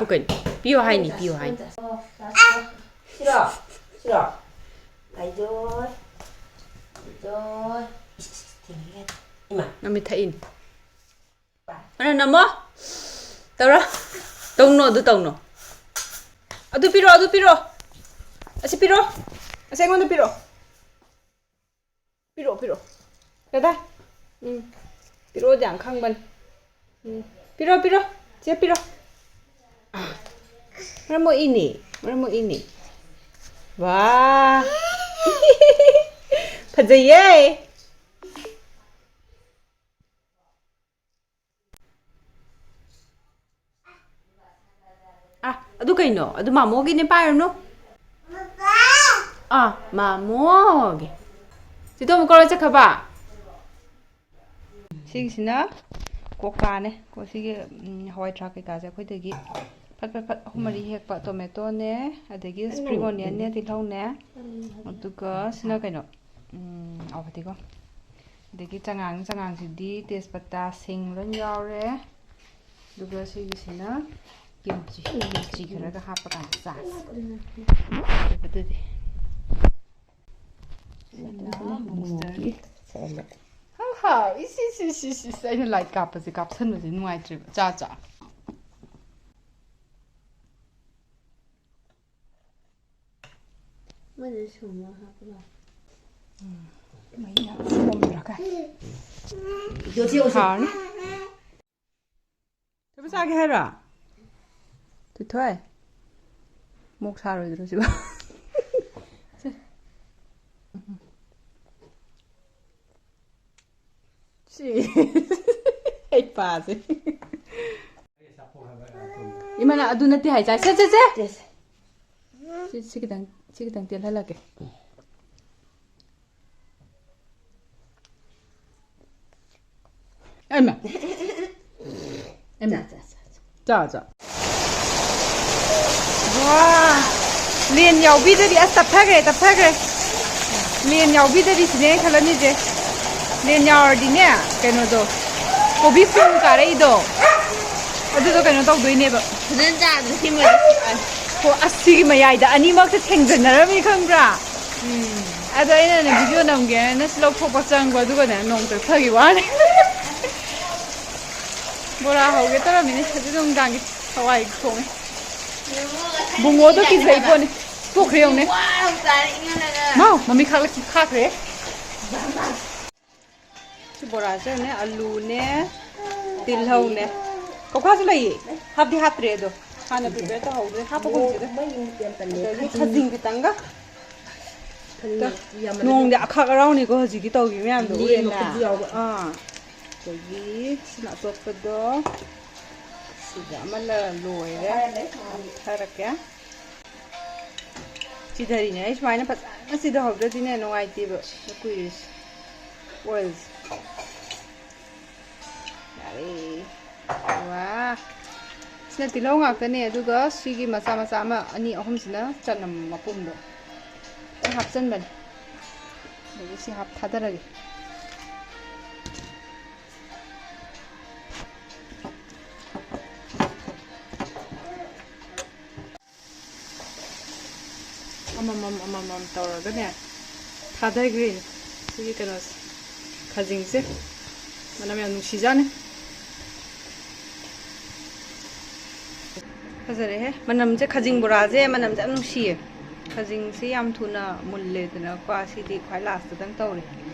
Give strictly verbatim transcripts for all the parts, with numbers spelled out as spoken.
ꯀꯩꯅꯣ? ꯄꯤꯌꯣ ꯍꯥꯏꯅꯤ, ꯄꯤꯌꯣ ꯍꯥꯏꯅꯤ꯫ ꯁꯤꯔꯣ? ꯁꯤꯔꯣ? ꯂꯥꯏꯖꯣꯏ꯫ ꯂꯥꯏꯖꯣꯏ꯫ ꯏꯃꯥ꯫ ꯃꯃꯤꯠ ꯊꯛꯏꯅꯤ꯫ ꯑꯗꯨ ꯅꯝꯃꯣ꯫ ꯇꯧꯔꯣ꯫ ꯇꯧꯅꯣ, ꯑꯗꯨ ꯇꯧꯅꯣ꯫ ꯑꯗꯨ ꯄꯤꯔꯣ, ꯑꯗꯨ ꯄꯤꯔꯣ꯫ ꯑꯁꯤ ꯄꯤꯔꯣ꯫ ꯑꯁꯤ ꯑꯩꯉꯣꯟꯗ ꯄꯤꯔꯣ꯫ ꯄꯤꯔꯛꯑꯣ, ꯄꯤꯔꯛꯑꯣ꯫ ꯀꯗꯥꯏ? ꯎꯝ꯫ ꯄꯤꯔꯛꯑꯣꯗꯤ ꯌꯥꯝ ꯈꯪꯕꯅꯤ꯫ ꯎꯝ꯫ ꯄꯤꯔꯛꯑꯣ, ꯄꯤꯔꯛꯑꯣ꯫ ꯆꯦ ꯄꯤꯔꯛꯑꯣ꯫ ꯑꯥ꯫ ꯃꯔꯝ ꯃꯣꯛꯏꯅꯦ꯫ ꯃꯔꯝ ꯃꯣꯛꯏꯅꯦ꯫ ꯋꯥ꯫ ꯐꯖꯩꯌꯦ꯫ ꯑꯥ, ꯑꯗꯨ ꯀꯩꯅꯣ? ꯑꯗꯨ ꯃꯥꯃꯣꯒꯤꯅꯦ, ꯄꯥꯏꯔꯨꯅꯨ꯫ ꯑꯥ, ꯃꯥꯃꯣꯒꯤ꯫ ꯆꯤꯇꯣꯝ ꯀꯔꯥꯏ ꯆꯠꯈ꯭ꯔꯕ? ꯁꯤꯒꯤꯁꯤꯅ ꯀꯣꯛꯇꯥꯅꯦ꯫ ꯀꯣ-, ꯁꯤꯒꯤ, ꯎꯝ, ꯍꯋꯥꯏ ꯊ꯭ꯔꯥꯛ ꯀꯩꯀꯥꯁꯦ ꯑꯩꯈꯣꯏꯗꯒꯤ ꯐꯠ ꯐꯠ ꯐꯠ ꯑꯍꯨꯝ ꯃꯔꯤ ꯍꯦꯛꯄ, ꯇꯣꯃꯦꯇꯣꯅꯦ, ꯑꯗꯒꯤ spring onionꯅꯦ, ꯇꯤꯜꯍꯧꯅꯦ, ꯑꯗꯨꯒ ꯁꯤꯅ ꯀꯩꯅꯣ, ꯎꯝ, ꯑꯋꯥꯊꯤꯀꯣ꯫ ꯑꯗꯒꯤ ꯆꯉꯥꯡ, ꯆꯉꯥꯡꯁꯤꯗꯤ ꯇꯦꯖꯄꯇꯥ, ꯁꯤꯡ ꯂꯣꯏ ꯌꯥꯎꯔꯦ꯫ ꯑꯗꯨꯒ ꯁꯤꯒꯤꯁꯤꯅ ꯀꯤꯝꯆꯤ, ꯀꯤꯝꯆꯤ ꯈꯔꯒ ꯍꯥꯞꯄꯀꯥꯟꯗ ꯆꯥꯁꯦ꯫ ꯑꯗꯨꯗꯤ ꯁꯤꯅ ꯃꯣꯃꯣꯒꯤ ꯃꯣꯃꯣꯒꯤ ꯁꯦꯂꯦꯗ꯫ ꯍꯥ ꯍꯥ, ꯏꯁ, ꯏꯁ, ꯏꯁ, ꯏꯁ, ꯏꯁ, ꯑꯩꯅ ꯂꯥꯏꯠ ꯀꯥꯞꯄꯁꯦ, ꯀꯥꯞꯁꯟꯕꯁꯦ ꯅꯨꯡꯉꯥꯏꯇ꯭ꯔꯦꯕ꯫ ꯆꯥ, ꯆꯥ꯫ ꯃꯣꯏꯗꯤ ꯁꯨꯝꯕ ꯍꯥꯞꯄ ꯂꯥꯎ꯫ ꯎꯝ꯫ ꯃꯩꯅ ꯊꯣꯡꯗ꯭ꯔꯒ꯫ ꯍꯥꯎꯔꯅꯤ꯫ ꯊꯣꯏꯕ ꯆꯥꯒꯦ ꯍꯥꯏꯔꯣ? ꯊꯣꯏꯊꯣꯏ꯫ ꯃꯣꯛ ꯁꯥꯔꯣꯏꯗ꯭ꯔꯣ ꯁꯤꯕꯣ? ꯁꯦ꯫ ꯁꯤ꯫ ꯑꯩ ꯄꯥꯁꯦ꯫ ꯏꯃꯥꯅ ꯑꯗꯨ ꯅꯠꯇꯦ ꯍꯥꯏ ꯆꯥꯏ꯫ ꯁꯦ, ꯁꯦ, ꯁꯦ꯫ ꯁꯦ, ꯁꯦ꯫ ꯁꯤ, ꯁꯤ ꯈꯤꯇꯪ, ꯁꯤ ꯈꯤꯇꯪ ꯇꯦꯜꯍꯜꯂꯛꯀꯦ꯫ ꯑꯩꯃ꯫ ꯑꯩꯃ꯫ ꯆꯥ, ꯆꯥ, ꯆꯥ, ꯆꯥ꯫ ꯆꯥ, ꯆꯥ꯫ ꯋꯥ! ꯂꯦꯟ ꯌꯥꯎꯕꯤꯗꯗꯤ ꯑꯁ ꯇꯞꯊꯈ꯭ꯔꯦ, ꯇꯞꯊꯈ꯭ꯔꯦ꯫ ꯂꯦꯟ ꯌꯥꯎꯕꯤꯗꯗꯤ ꯁꯤꯅꯦ ꯑꯩꯅ ꯈꯜꯂꯝꯃꯤꯁꯦ꯫ ꯂꯦꯟ ꯌꯥꯎꯔꯗꯤꯅꯦ, ꯀꯩꯅꯣꯗꯣ, ꯀꯣꯕꯤ ꯐꯨꯜ ꯀꯥꯔꯛꯏꯗꯣ꯫ ꯑꯗꯨꯗꯣ ꯀꯩꯅꯣ ꯇꯧꯗꯣꯏꯅꯦꯕ꯫ ꯐꯖꯅ ꯆꯥꯕꯗ ꯁꯤ ꯃꯣꯏꯗ꯫ ꯍꯣ, ꯑꯁꯤꯒꯤ ꯃꯌꯥꯏꯗ ꯑꯅꯤꯃꯛꯁꯦ ꯊꯦꯡꯖꯟꯅꯔꯝꯃꯤ ꯈꯪꯕ꯭ꯔꯥ? ꯑꯗꯣ ꯑꯩꯅꯅꯦ ꯚꯤꯗꯤꯑꯣ ꯅꯝꯒꯦꯅ ꯁꯤ ꯂꯧꯊꯣꯛꯄ ꯆꯪꯕ, ꯑꯗꯨꯒꯅꯦ ꯅꯣꯡ ꯆꯠꯊꯈꯤꯕ ꯋꯥꯅꯤ꯫ ꯕꯣꯔꯥ ꯍꯧꯒꯦ ꯇꯧꯔꯝꯃꯤꯅꯦ, ꯍꯧꯖꯤꯛ ꯅꯨꯡꯗꯥꯡꯒꯤ ꯍꯋꯥꯏ ꯊꯣꯡꯉꯦ꯫ ꯕꯨꯡꯉꯣꯗꯣ ꯀꯤꯖꯩ ꯄꯣꯠꯅꯤ꯫ ꯇꯣꯛꯈ꯭ꯔꯦ ꯌꯦꯡꯉꯨꯅꯦ꯫ ꯃꯥꯎ, ꯃꯃꯤ ꯈꯥꯛꯂꯛꯈꯤ, ꯈꯥꯛꯈ꯭ꯔꯦ꯫ ꯁꯤ ꯕꯣꯔꯥꯁꯦ ꯌꯦꯡꯉꯨꯅꯦ, ꯑꯂꯨꯅꯦ, ꯇꯤꯜꯍꯧꯅꯦ, ꯀꯧꯈꯥꯁꯨ ꯂꯩꯌꯦ꯫ ꯍꯥꯞꯇꯤ ꯍꯥꯞꯇ꯭ꯔꯦ ꯑꯗꯣ, ꯍꯥꯟꯅ ꯄ꯭ꯔꯤꯄꯦꯌꯔ ꯇꯧꯍꯧꯗ꯭ꯔꯦ, ꯍꯥꯞꯄꯒꯨꯝꯁꯤꯗ꯫ ꯑꯗꯒꯤ ꯈꯖꯤꯡ ꯈꯤꯇꯪꯒ꯫ ꯅꯣꯡꯗꯤ ꯑꯈꯥꯛ ꯑꯔꯥꯎꯅꯤ ꯀꯣ ꯍꯧꯖꯤꯛꯀꯤ ꯇꯧꯔꯤ ꯃꯌꯥꯝꯗꯣ, ꯎꯔꯦꯟꯂꯥ꯫ ꯑꯥ꯫ ꯑꯗꯒꯤ ꯁꯤꯅ ꯑꯇꯣꯞꯄꯗꯣ꯫ ꯁꯤꯗ ꯑꯃꯅ ꯂꯣꯏꯔꯦ꯫ ꯊꯥꯔꯛꯀꯦ꯫ ꯆꯤꯊꯔꯤꯅꯦ꯫ ꯑꯩ ꯁꯨꯃꯥꯏꯅ ꯐꯖꯅ ꯆꯤꯊꯍꯧꯗ꯭ꯔꯗꯤꯅꯦ ꯅꯨꯡꯉꯥꯏꯇꯦꯕ꯫ ꯀꯨꯏꯔꯤꯁꯦ꯫ ꯑꯣꯏꯜꯁꯦ꯫ ꯌꯥꯔꯦ꯫ ꯋꯥ꯫ ꯁꯤꯅ ꯇꯤꯜꯍꯧ ꯉꯥꯛꯇꯅꯦ, ꯑꯗꯨꯒ ꯁꯤꯒꯤ ꯃꯆꯥ ꯃꯆꯥ ꯑꯃ, ꯑꯅꯤ, ꯑꯍꯨꯝꯁꯤꯅ ꯆꯅꯝ ꯃꯄꯨꯝꯗꯣ꯫ ꯂꯣꯏ ꯍꯥꯞꯆꯟꯕꯅꯦ꯫ ꯑꯗꯒꯤ ꯁꯤ ꯍꯥꯞ ꯊꯥꯗꯔꯒꯦ꯫ ꯑꯃꯃꯝ ꯑꯃꯃꯝ ꯇꯧꯔꯒꯅꯦ ꯊꯥꯗꯈ꯭ꯔꯤꯅꯦ꯫ ꯁꯤꯒꯤ ꯀꯩꯅꯣꯁꯦ, ꯈꯥꯖꯤꯡꯁꯦ꯫ ꯃꯅꯝ ꯌꯥꯝ ꯅꯨꯡꯁꯤꯖꯥꯠꯅꯤ꯫ ꯐꯖꯔꯦꯍꯦ꯫ ꯃꯅꯝꯁꯦ, ꯈꯥꯖꯤꯡ ꯕꯣꯔꯥꯁꯦ ꯃꯅꯝꯁꯦ ꯌꯥꯝ ꯅꯨꯡꯁꯤꯌꯦ꯫ ꯈꯥꯖꯤꯡꯁꯦ ꯌꯥꯝ ꯊꯨꯅ ꯃꯨꯜꯂꯦꯗꯅꯀꯣ꯫ ꯁꯤꯗꯤ ꯈ꯭ꯋꯥꯏ ꯂꯥꯁꯇꯗꯪ ꯇꯧꯔꯦ꯫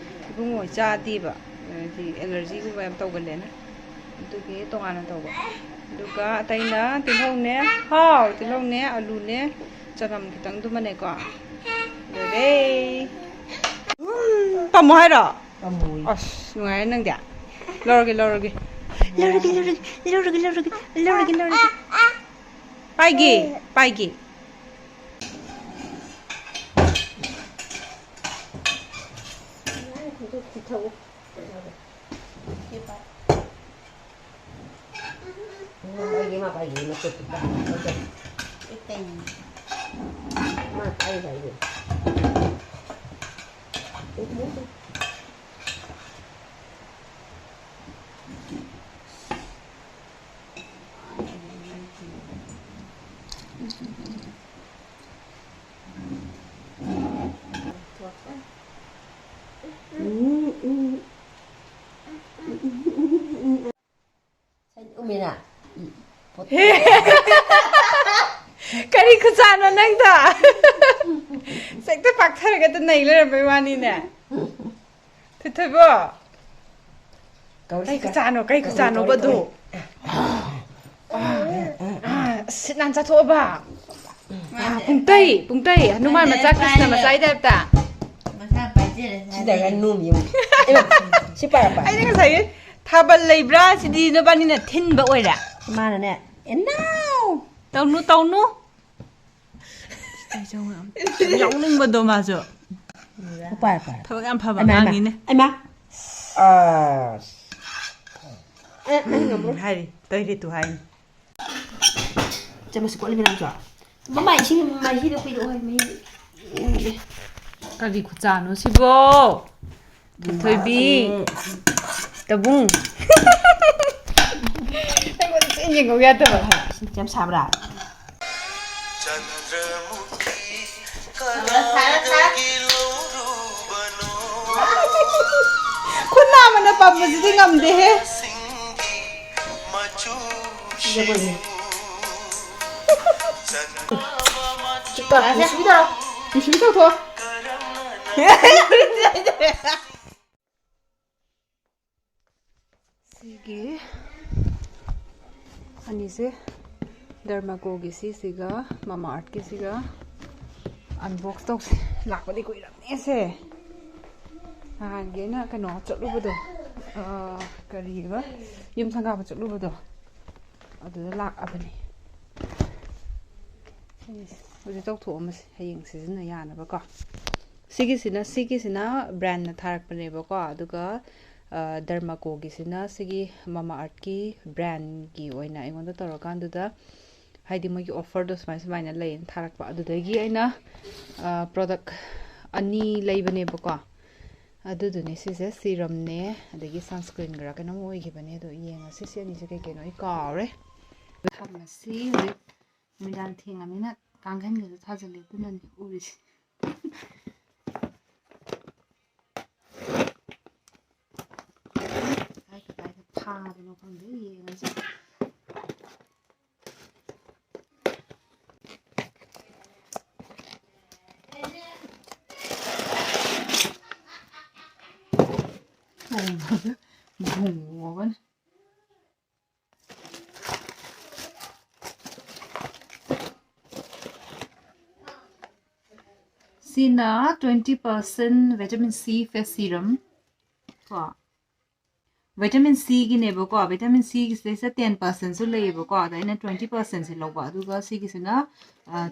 ꯏꯕꯨꯡꯉꯣ ꯆꯥꯗꯦꯕ, ꯍꯥꯏꯗꯤ ꯑꯦꯂꯔꯖꯤꯒꯨꯝꯕ ꯌꯥꯝ ꯇꯧꯒꯜꯂꯦꯅ꯫ ꯑꯗꯨꯒꯤ ꯇꯣꯉꯥꯟꯅ ꯇꯧꯕ꯫ ꯑꯗꯨꯒ ꯑꯇꯩꯅ ꯇꯤꯜꯍꯧꯅꯦ, ꯍꯥꯎ, ꯇꯤꯜꯍꯧꯅꯦ, ꯑꯂꯨꯅꯦ, ꯆꯅꯝ ꯈꯤꯇꯪꯗꯨꯃꯅꯦꯀꯣ꯫ ꯂꯣꯏꯔꯦ꯫ ꯎꯝ, ꯄꯥꯝꯃꯣ ꯍꯥꯏꯔꯣ? ꯄꯥꯝꯃꯣꯏ꯫ ꯑꯁ, ꯅꯨꯡꯉꯥꯏꯔꯦ ꯅꯪꯗꯤ꯫ ꯂꯧꯔꯒꯦ, ꯂꯧꯔꯒꯦ꯫ ꯂꯧꯔꯒꯦ, ꯂꯧꯔꯒꯦ, ꯂꯧꯔꯒꯦ, ꯂꯧꯔꯒꯦ, ꯂꯧꯔꯒꯦ, ꯂꯧꯔꯒꯦ꯫ ꯄꯥꯏꯒꯦ, ꯄꯥꯏꯒꯦ꯫ ꯎꯝ, ꯑꯩꯒꯤ ꯏꯃꯥ ꯄꯥꯏꯒꯤ ꯃꯆꯦꯠꯇꯨ ꯄꯥꯏ꯫ ꯃꯆꯦꯠ꯫ ꯃꯥ ꯄꯥꯏ ꯍꯥꯏꯒꯦ꯫ ꯎꯝ, ꯎꯝ, ꯎꯝ꯫ ꯀꯔꯤ ꯈꯨꯆꯥꯅꯣ ꯅꯪꯗꯣ? ꯍꯦꯛꯇ ꯄꯥꯛꯊꯔꯒ ꯅꯩ ꯂꯩꯔꯝꯕꯩ ꯋꯥꯅꯤꯅꯦ꯫ ꯊꯣꯏꯊꯣꯏꯕꯣ꯫ ꯀꯩ ꯈꯨꯆꯥꯅꯣ, ꯀꯩ ꯈꯨꯆꯥꯅꯣꯕ ꯑꯗꯨ? ꯑꯥ, ꯑꯥ, ꯑꯁ, ꯁꯤꯠ ꯅꯥꯟ ꯆꯥꯊꯣꯛꯑꯕ? ꯑꯥ, ꯄꯨꯡꯇꯩ, ꯄꯨꯡꯇꯩ, ꯍꯅꯨꯃꯥꯟ ꯃꯆꯥ, ꯀ꯭ꯔꯤꯁꯅ ꯃꯆꯥꯒꯤ ꯇꯥꯏꯞꯇ꯫ ꯃꯁꯥ ꯄꯥꯏꯖꯔꯦ꯫ ꯁꯤꯗꯒ ꯅꯣꯝꯃꯤ ꯌꯦꯡꯉꯨ꯫ ꯑꯩꯅ ꯁꯤ ꯄꯥꯏꯔꯛꯄ꯫ ꯑꯩꯅ ꯉꯁꯥꯏ ꯊꯥꯕꯜ ꯂꯩꯕ꯭ꯔꯥ? ꯁꯤꯗꯤ ꯅꯕꯥꯅꯤꯅ ꯊꯤꯟꯕ ꯑꯣꯏꯔꯦ꯫ ꯃꯥꯅꯅꯦ, "ꯏꯅꯥꯎ!" ꯇꯧꯅꯨ, ꯇꯧꯅꯨ꯫ ꯌꯥꯎꯅꯤꯡꯕꯗꯣ ꯃꯥꯁꯨ꯫ ꯎꯄꯥꯏ, ꯎꯄꯥꯏ꯫ ꯊꯕꯛ ꯌꯥꯝ ꯐꯕ ꯑꯩꯃ, ꯑꯩꯃ, ꯑꯉꯥꯡꯅꯤꯅꯦ꯫ ꯑꯩꯃ꯫ ꯑꯁ꯫ ꯑꯦ, ꯑꯩ ꯉꯝꯃꯔꯣꯏ꯫ ꯍꯥꯏꯔꯤ, ꯇꯣꯏꯔꯦꯠꯇꯨ ꯍꯥꯏꯅꯤ꯫ ꯆꯥꯃꯁ ꯀꯣꯠꯂꯤꯃꯤ ꯅꯪꯁꯨ꯫ ꯃꯃꯥ ꯏꯁꯤꯡ ꯃꯍꯤꯗꯣ ꯀꯨꯏꯔꯛꯑꯣ ꯍꯥꯏ, ꯃꯍꯤ꯫ ꯀꯔꯤ ꯈꯨꯆꯥꯅꯣ ꯁꯤꯕꯣ? ꯊꯣꯏꯕꯤ꯫ ꯎꯝ꯫ ꯇꯕꯨꯡ꯫ ꯑꯩꯉꯣꯟꯗ ꯆꯦꯟ ꯌꯦꯡꯉꯧ ꯌꯥꯗꯕ꯫ ꯏꯁꯤꯡ ꯌꯥꯝ ꯁꯥꯕ꯭ꯔꯥ? ꯈꯨꯠ ꯅꯥꯝꯃꯅ ꯄꯝꯕꯁꯤꯗꯤ ꯉꯝꯗꯦꯍꯦ꯫ ꯆꯤꯛꯄ, ꯅꯨꯡꯁꯤꯕꯤ ꯇꯧꯔꯣ꯫ ꯅꯨꯡꯁꯤꯕꯤ ꯇꯧꯊꯣꯛꯑꯣ꯫ ꯁꯤꯒꯤ ꯑꯅꯤꯁꯦ, ꯗꯔꯃꯥꯀꯣꯒꯤ ꯁꯤꯁꯤꯒ ꯃꯃꯥ ꯑꯥꯔꯠꯀꯤꯁꯤꯒ unbox ꯇꯧꯁꯦ꯫ ꯂꯥꯛꯄꯗꯤ ꯀꯨꯏꯔꯕꯅꯦ ꯁꯦ꯫ ꯅꯍꯥꯟꯒꯤ ꯑꯩꯅ ꯀꯩꯅꯣ ꯆꯠꯂꯨꯕꯗꯣ, ꯑ, ꯀꯔꯤꯕ? ꯌꯨꯝ ꯁꯪꯒꯥꯕ ꯆꯠꯂꯨꯕꯗꯣ, ꯑꯗꯨꯗ ꯂꯥꯛꯑꯕꯅꯤ꯫ ꯍꯧꯖꯤꯛ ꯇꯧꯊꯣꯛꯑꯝꯃꯁꯦ, ꯍꯌꯦꯡ ꯁꯤꯖꯤꯟꯅ ꯌꯥꯅꯕꯀꯣ꯫ ꯁꯤꯒꯤꯁꯤꯅ, ꯁꯤꯒꯤꯁꯤꯅ brandꯅ ꯊꯥꯔꯛꯄꯅꯦꯕꯀꯣ, ꯑꯗꯨꯒ, ꯑ, ꯗꯔꯃꯥꯀꯣꯒꯤꯁꯤꯅ ꯁꯤꯒꯤ ꯃꯃꯥ ꯑꯥꯔꯠꯀꯤ brandꯀꯤ ꯑꯣꯏꯅ ꯑꯩꯉꯣꯟꯗ ꯇꯧꯔꯀꯥꯟꯗꯨꯗ, ꯍꯥꯏꯗꯤ ꯃꯣꯏꯒꯤ offerꯗꯣ ꯁꯨꯃꯥꯏ ꯁꯨꯃꯥꯏꯅ ꯂꯩꯌꯦꯅ ꯊꯥꯔꯛꯄ, ꯑꯗꯨꯗꯒꯤ ꯑꯩꯅ, ꯑ, product ꯑꯅꯤ ꯂꯩꯕꯅꯦꯕꯀꯣ꯫ ꯑꯗꯨꯗꯨꯅꯦ ꯁꯤꯁꯦ serumꯅꯦ, ꯑꯗꯒꯤ sunscreenꯒꯔ ꯀꯩꯅꯣꯝ ꯑꯣꯏꯈꯤꯕꯅꯦ꯫ ꯑꯗꯣ ꯌꯦꯡꯉꯁꯤ ꯁꯤ ꯑꯅꯤꯁꯦ ꯀꯩ ꯀꯩꯅꯣ, ꯑꯩ ꯀꯥꯎꯔꯦ꯫ ꯊꯝꯃꯁꯤ ꯍꯧꯖꯤꯛ꯫ ꯅꯨꯃꯤꯗꯥꯡ ꯊꯦꯡꯉꯃꯤꯅ ꯀꯥꯡꯈꯟꯒꯁꯨ ꯊꯥꯖꯤꯜꯂꯦ, ꯑꯗꯨꯅꯅꯦ ꯎꯔꯤꯁꯦ꯫ ꯀꯗꯥꯏ ꯀꯗꯥꯏꯗ ꯊꯥꯕꯅꯣ ꯈꯪꯗꯦ, ꯌꯦꯡꯉꯁꯤ꯫ ꯃꯨꯁꯟꯈ꯭ꯔꯦ꯫ ꯃꯨꯁꯟꯈ꯭ꯔꯦ꯫ ꯃꯨꯁꯟꯈ꯭ꯔꯦ꯫ ꯁꯤꯅ twenty percent vitamin C face serum ꯀꯣ꯫ Vitamin Cꯒꯤꯅꯦꯕꯀꯣ, vitamin Cꯒꯤ ꯁꯤꯗꯩꯁꯤꯗ ten percentꯁꯨ ꯂꯩꯌꯦꯕꯀꯣ, ꯑꯗ ꯑꯩꯅ twenty percentꯁꯦ ꯂꯧꯕ, ꯑꯗꯨꯒ ꯁꯤꯒꯤꯁꯤꯅ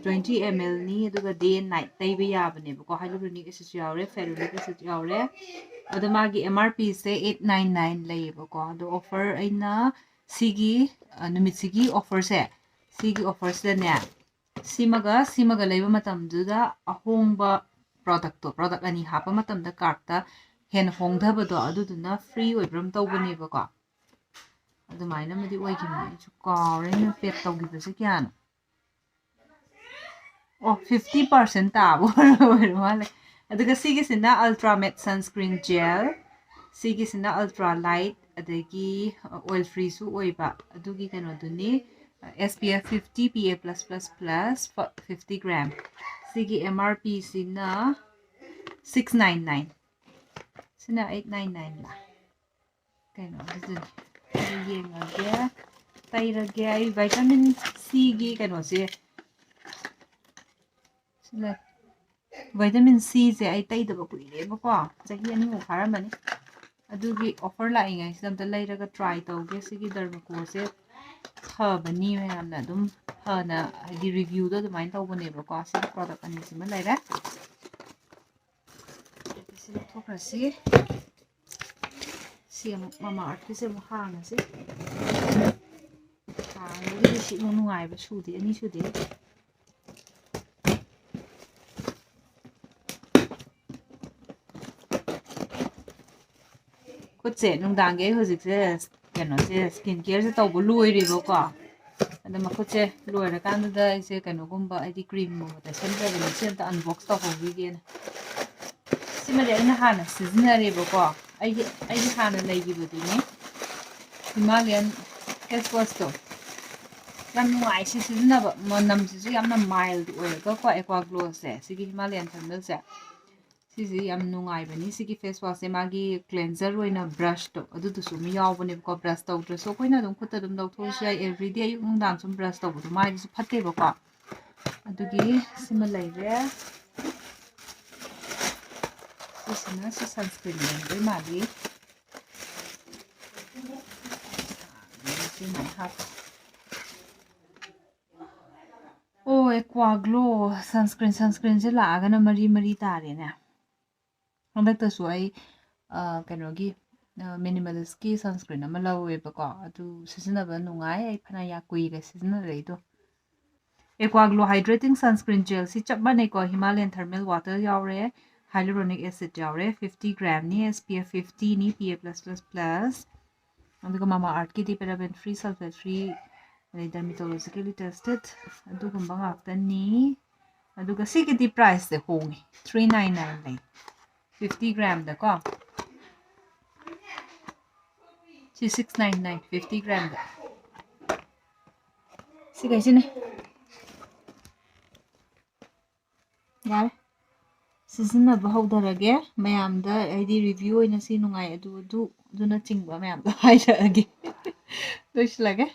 twenty mlꯅꯤ, ꯑꯗꯨꯒ day and night ꯇꯩꯕ ꯌꯥꯕꯅꯦꯕꯀꯣ, hyaluronic acidꯁꯨ ꯌꯥꯎꯔꯦ, ferulic acidꯁꯨ ꯌꯥꯎꯔꯦ꯫ ꯑꯗꯣ ꯃꯥꯒꯤ M R Pꯁꯦ eight nine nine ꯂꯩꯌꯦꯕꯀꯣ, ꯑꯗꯣ offer ꯑꯩꯅ ꯁꯤꯒꯤ ꯅꯨꯃꯤꯠꯁꯤꯒꯤ offerꯁꯦ, ꯁꯤꯒꯤ offerꯁꯤꯗꯅꯦ, ꯁꯤꯃꯒ ꯁꯤꯃꯒ ꯂꯩꯕ ꯃꯇꯝꯗꯨꯗ ꯑꯍꯣꯡꯕ productꯇꯣ, product ꯑꯅꯤ ꯍꯥꯞꯄ ꯃꯇꯝꯗ cardꯇ ꯍꯦꯟꯅ ꯍꯣꯡꯊꯕꯗꯣ, ꯑꯗꯨꯗꯨꯅ free ꯑꯣꯏꯕ꯭ꯔꯥ ꯑꯃ ꯇꯧꯕꯅꯦꯕꯀꯣ꯫ ꯑꯗꯨꯃꯥꯏꯅ ꯑꯃꯗꯤ ꯑꯣꯏꯈꯤꯕꯅꯦ, ꯑꯩꯁꯨ ꯀꯥꯎꯔꯦ ꯑꯩꯅ paid ꯇꯧꯈꯤꯕꯁꯦ ꯀꯌꯥꯅꯣ꯫ ꯑꯣ, fifty percent ꯇꯥꯕ ꯑꯣꯏꯔ ꯃꯥꯜꯂꯦ꯫ ꯑꯗꯨꯒ ꯁꯤꯒꯤꯁꯤꯅ Ultra Matte Sunscreen Gel, ꯁꯤꯒꯤꯁꯤꯅ Ultra Light, ꯑꯗꯒꯤ oil freeꯁꯨ ꯑꯣꯏꯕ ꯑꯗꯨꯒꯤ ꯀꯩꯅꯣꯗꯨꯅꯤ, S P F fifty, P A plus plus plus, fifty gram꯫ ꯁꯤꯒꯤ M R Pꯁꯤꯅ six nine nine, ꯁꯤꯅ eight nine nineꯂ ꯀꯩꯅꯣ ꯑꯗꯨꯗꯨꯅꯤ꯫ ꯑꯗꯨ ꯌꯦꯡꯉꯒꯦ, ꯇꯩꯔꯒꯦ꯫ ꯑꯩ vitamin Cꯒꯤ ꯀꯩꯅꯣꯁꯦ ꯁꯤ ꯂꯩ꯫ Vitamin Cꯁꯦ ꯑꯩ ꯇꯩꯗꯕ ꯀꯨꯏꯔꯦꯕꯀꯣ, ꯆꯍꯤ ꯑꯅꯤꯃꯨꯛ ꯐꯥꯔꯝꯃꯅꯤ꯫ ꯑꯗꯨꯒꯤ offer ꯂꯥꯛꯏꯉꯩꯁꯤꯗ ꯑꯝꯇ ꯂꯩꯔꯒ try ꯇꯧꯒꯦ꯫ ꯁꯤꯒꯤ Dermacoꯁꯦ ꯐꯕꯅꯤ, ꯃꯌꯥꯝꯅ ꯑꯗꯨꯝ ꯐꯅ, ꯍꯥꯏꯗꯤ reviewꯗꯣ ꯑꯗꯨꯃꯥꯏꯅ ꯇꯧꯕꯅꯦꯕꯀꯣ꯫ ꯁꯤꯒꯤ product ꯑꯅꯤꯁꯤꯃ ꯂꯩꯔꯦ꯫ ꯁꯤ ꯂꯧꯊꯣꯛꯈ꯭ꯔꯁꯤ꯫ ꯁꯤ ꯑꯃꯨꯛ Mamaearthꯀꯤꯁꯦ ꯑꯃꯨꯛ ꯍꯥꯡꯉꯁꯤ꯫ ꯍꯥꯡꯕꯒꯤꯗꯤ ꯁꯤ ꯑꯃꯨꯛ ꯅꯨꯡꯉꯥꯏꯕ ꯁꯨꯗꯦ, ꯑꯅꯤ ꯁꯨꯗꯦ꯫ ꯈꯨꯠꯁꯦ ꯅꯨꯡꯗꯥꯡꯒꯤ ꯑꯩ ꯍꯧꯖꯤꯛꯁꯦ ꯀꯩꯅꯣꯁꯦ, skin careꯁꯦ ꯇꯧꯕ ꯂꯣꯏꯔꯦꯕꯀꯣ꯫ ꯑꯗ ꯃꯈꯨꯠꯁꯦ ꯂꯣꯏꯔꯀꯥꯟꯗꯨꯗ ꯑꯩꯁꯦ ꯀꯩꯅꯣꯒꯨꯝꯕ, ꯍꯥꯏꯗꯤ creamꯒꯨꯝꯕ ꯇꯩꯁꯟꯗ꯭ꯔꯕꯅꯤ꯫ ꯁꯤ ꯑꯝꯇ unbox ꯇꯧꯍꯧꯈꯤꯒꯦꯅ꯫ ꯁꯤꯃꯗꯤ ꯑꯩꯅ ꯍꯥꯟꯅ ꯁꯤꯖꯤꯟꯅꯔꯦꯕꯀꯣ꯫ ꯑꯩꯒꯤ, ꯑꯩꯒꯤ ꯍꯥꯟꯅ ꯂꯩꯈꯤꯕꯗꯨꯅꯤ, Himalayan face washꯇꯣ꯫ ꯌꯥꯝ ꯅꯨꯡꯉꯥꯏ ꯁꯤ ꯁꯤꯖꯤꯟꯅꯕ, ꯃꯅꯝꯁꯤꯁꯨ ꯌꯥꯝꯅ mild ꯑꯣꯏꯔꯒꯀꯣ, Aqua Glowꯁꯦ, ꯁꯤꯒꯤ Himalayan Thermalꯁꯦ꯫ ꯁꯤꯁꯦ ꯌꯥꯝ ꯅꯨꯡꯉꯥꯏꯕꯅꯤ꯫ ꯁꯤꯒꯤ ꯐꯦꯁ ꯋꯥꯁꯁꯦ ꯃꯥꯒꯤ ꯀ꯭ꯂꯦꯟꯖꯔ ꯑꯣꯏꯅ ꯕ꯭ꯔꯁꯇꯣ ꯑꯗꯨꯗꯨꯁꯨ ꯑꯃ ꯌꯥꯎꯕꯅꯦꯕꯀꯣ꯫ ꯕ꯭ꯔꯁ ꯇꯧꯗ꯭ꯔꯁꯨ ꯑꯩꯈꯣꯏꯅ ꯑꯗꯨꯝ ꯈꯨꯠꯇ ꯑꯗꯨꯝ ꯂꯧꯊꯣꯛꯑꯁꯨ ꯌꯥꯏ꯫ ꯑꯦꯕ꯭ꯔꯤꯗꯦ ꯑꯌꯨꯛ ꯅꯨꯡꯗꯥꯡ ꯁꯨꯝ ꯕ꯭ꯔꯁ ꯇꯧꯕꯗꯣ ꯃꯥꯏꯗꯁꯨ ꯐꯠꯇꯦꯕꯀꯣ꯫ ꯑꯗꯨꯒꯤ ꯁꯤꯃ ꯂꯩꯔꯦ꯫ ꯁꯤꯁꯤꯅ ꯁꯤ ꯁꯟꯁꯀ꯭ꯔꯤꯟ ꯑꯣꯏꯔꯝꯗꯣꯏ ꯃꯥꯜꯂꯤ꯫ ꯁꯤꯃ ꯍꯥꯞꯄ꯫ ꯑꯣ, ꯑꯦꯀ꯭ꯋꯥ ꯒ꯭ꯂꯣ ꯁꯟꯁꯀ꯭ꯔꯤꯟ꯫ ꯁꯟꯁꯀ꯭ꯔꯤꯟꯁꯦ ꯂꯥꯛꯑꯒꯅ ꯃꯔꯤ ꯃꯔꯤ ꯇꯥꯔꯦꯅꯦ꯫ ꯍꯟꯗꯛꯇꯁꯨ ꯑꯩ, ꯑ, ꯀꯩꯅꯣꯒꯤ, ꯑ, ꯃꯤꯅꯤꯃꯦꯂꯤꯁꯀꯤ ꯁꯟꯁꯀ꯭ꯔꯤꯟ ꯑꯃ ꯂꯧꯋꯦꯕꯀꯣ꯫ ꯑꯗꯨ ꯁꯤꯖꯤꯟꯅꯕ ꯅꯨꯡꯉꯥꯏ꯫ ꯑꯩ ꯐꯅ ꯌꯥꯝ ꯀꯨꯏꯔꯦ ꯁꯤꯖꯤꯟꯅꯔꯛꯏꯗꯣ꯫ ꯑꯦꯀ꯭ꯋꯥ ꯒ꯭ꯂꯣ ꯍꯥꯏꯗ꯭ꯔꯦꯇꯤꯡ ꯁꯟꯁꯀ꯭ꯔꯤꯟ ꯖꯦꯜꯁꯤ ꯆꯞ ꯃꯥꯟꯅꯩꯀꯣ꯫ ꯍꯤꯃꯥꯂꯌꯟ ꯊꯔꯃꯦꯜ ꯋꯥꯇꯔ ꯌꯥꯎꯔꯦ, ꯍꯥꯏꯂꯨꯔꯣꯅꯤꯛ ꯑꯦꯁꯤꯗ ꯌꯥꯎꯔꯦ, ꯐꯤꯐꯇꯤ ꯒ꯭ꯔꯥꯝꯅꯤ, ꯑꯦꯁ ꯄꯤ ꯑꯦꯐ ꯐꯤꯐꯇꯤꯅꯤ, P A plus plus plus. ꯑꯗꯨꯒ ꯃꯃꯥ ꯑꯥꯔꯠꯀꯤꯗꯤ ꯄꯦꯔꯥꯕꯦꯟ ꯐ꯭ꯔꯤ, ꯁꯜꯐꯦꯠ ꯐ꯭ꯔꯤ, ꯑꯗꯩ ꯗꯔꯃꯤꯇꯣꯂꯣꯖꯤꯀꯦꯂꯤ ꯇꯦꯁꯇꯦꯠ ꯑꯗꯨꯒꯨꯝꯕ ꯉꯥꯛꯇꯅꯤ꯫ ꯑꯗꯨꯒ ꯁꯤꯒꯤꯗꯤ ꯄ꯭ꯔꯥꯏꯁꯁꯦ ꯍꯣꯡꯉꯤ, ꯊ꯭ꯔꯤ ꯅꯥꯏꯟ ꯅꯥꯏꯟ ꯂꯩ, ꯐꯤꯐꯇꯤ ꯒ꯭ꯔꯥꯝꯗꯀꯣ꯫ ꯁꯤ ꯁꯤꯛꯁ ꯅꯥꯏꯟ ꯅꯥꯏꯟ, ꯐꯤꯐꯇꯤ ꯒ꯭ꯔꯥꯝꯗ꯫ ꯁꯤꯈꯩꯁꯤꯅꯦ꯫ ꯌꯥꯔꯦ, ꯁꯤꯖꯤꯟꯅꯕ ꯍꯧꯊꯔꯒꯦ꯫ ꯃꯌꯥꯝꯗ ꯍꯥꯏꯗꯤ ꯔꯤꯚ꯭ꯌꯨ ꯑꯣꯏꯅ ꯁꯤ ꯅꯨꯡꯉꯥꯏ ꯑꯗꯨ ꯑꯗꯨ ꯑꯗꯨꯅꯆꯤꯡꯕ ꯃꯌꯥꯝꯗꯣ ꯍꯥꯏꯔꯛꯑꯒꯦ꯫ ꯂꯣꯏꯁꯤꯜꯂꯒꯦ꯫